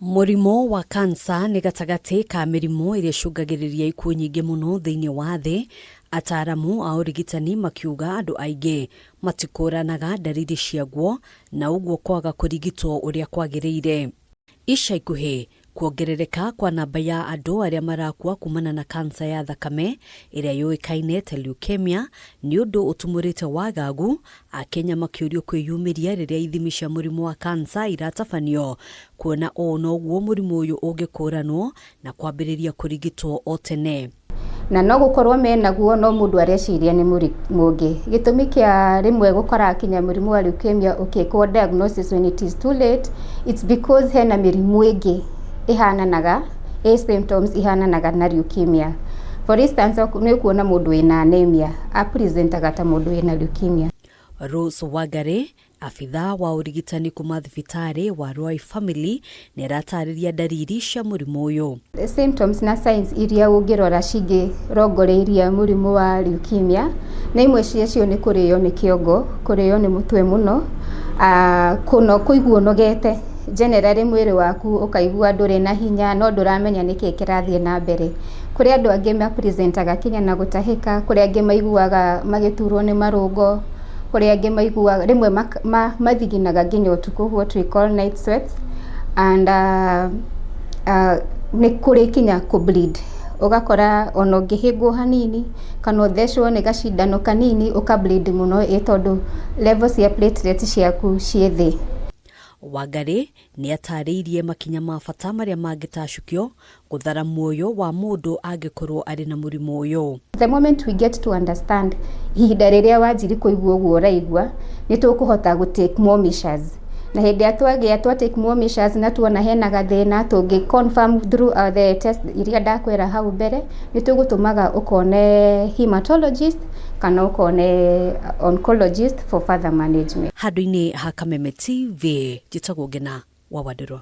Mũrimũ wa kansa nĩ gatagatĩ ka mĩrimũ ĩrĩa ĩcũngagĩrĩria ikuũ nyingĩ mũno thĩinĩ wa thĩ, ataaramu a ũrigitani makiuga andũ aingĩ matikũranaga ndariri ciaguo na ũguo kwaga kũrigitwo ũrĩa kwagĩrĩire. Ica ikuhĩ, kuongerereka kwa namba ya andũ arĩa marakua kumana na kansa ya thakame ĩrĩa yũĩkaine ta leukemia nĩ ũndũ ũtumũrĩte wagagu, Akenya makĩũrio kwĩyumĩria rĩrĩa ithimi cia mũrimũ wa kansa iratabanio, kuona ũũ noguo mũrimũ ũyũ ũngĩkũranwo na kwambĩrĩria kũrigitwo o tene. Na no gũkorwo menaguo no mũndũ areciria nĩ mũrimũ ũngĩ. Gĩtũmi kĩa rĩmwe gũkora kinya mũrimũ wa leukemia ũkĩkwo diagnosis when it is too late, it's because hena mĩrimũ ĩngĩ ĩhananaga, ĩ symptoms ihananaga na leukemia. For instance, nĩ ũkuona mũndũ wĩna anemia, a presentaga ta mũndũ wĩna leukemia. Rose Wangari, abithaa wa ũrigitani kuma thibitarĩ wa Roy Family, nĩ aratarĩria ndariri cia mũrimũ ũyũ. Symptoms na signs iria ũngĩrora cingĩrongoreiria mũrimũ wa leukemia, na imwe ciacio nĩ kũrĩo nĩ kĩongo, kũrĩo nĩ mũtwe mũno, kũigua ũnogete, generally mwĩrĩ waku ũkaigua ndũrĩ na hinya no ndũramenya nĩkĩ kĩrathiĩ na mbere. Kũrĩ andũ angĩ ma presentaga kinya na gũtahĩka, kũrĩ angĩ maiguaga magĩturwo nĩ marũngo, kũrĩ angĩ maiguaga rĩmwe mathiginaga nginya ũtukũ, what we call night sweats, and nĩ kũrĩ kinya kũ bleed, ũgakora ona ũngĩhĩngwo hanini kana ũthecwo nĩ gacindano kanini ũka bleed mũno, ĩ tondũ level cia platelets ciaku ciĩ thĩ. Wangari nĩ atarĩirie makinya ma bata marĩa mangĩtacũkio gũthara muoyo wa mũndũ angĩkorwo arĩ na mũrimũ ũyũ. The moment we get to understand ihinda rĩrĩa wanjiri kũigua ũguo ũraigua, nĩ tũkũhota gũ take more measures. Na hĩndĩ ĩrĩa twagĩa twa take more measures na tuona hena gathĩna tũngĩ confirm through the test iria ndakwĩra hau mbere, nĩ tũgũtũmaga ũkone hematologist kana ũkone oncologist for further management. Handũ-inĩ ha Kameme TV, njĩtagwo Ngena wa Wanderwa.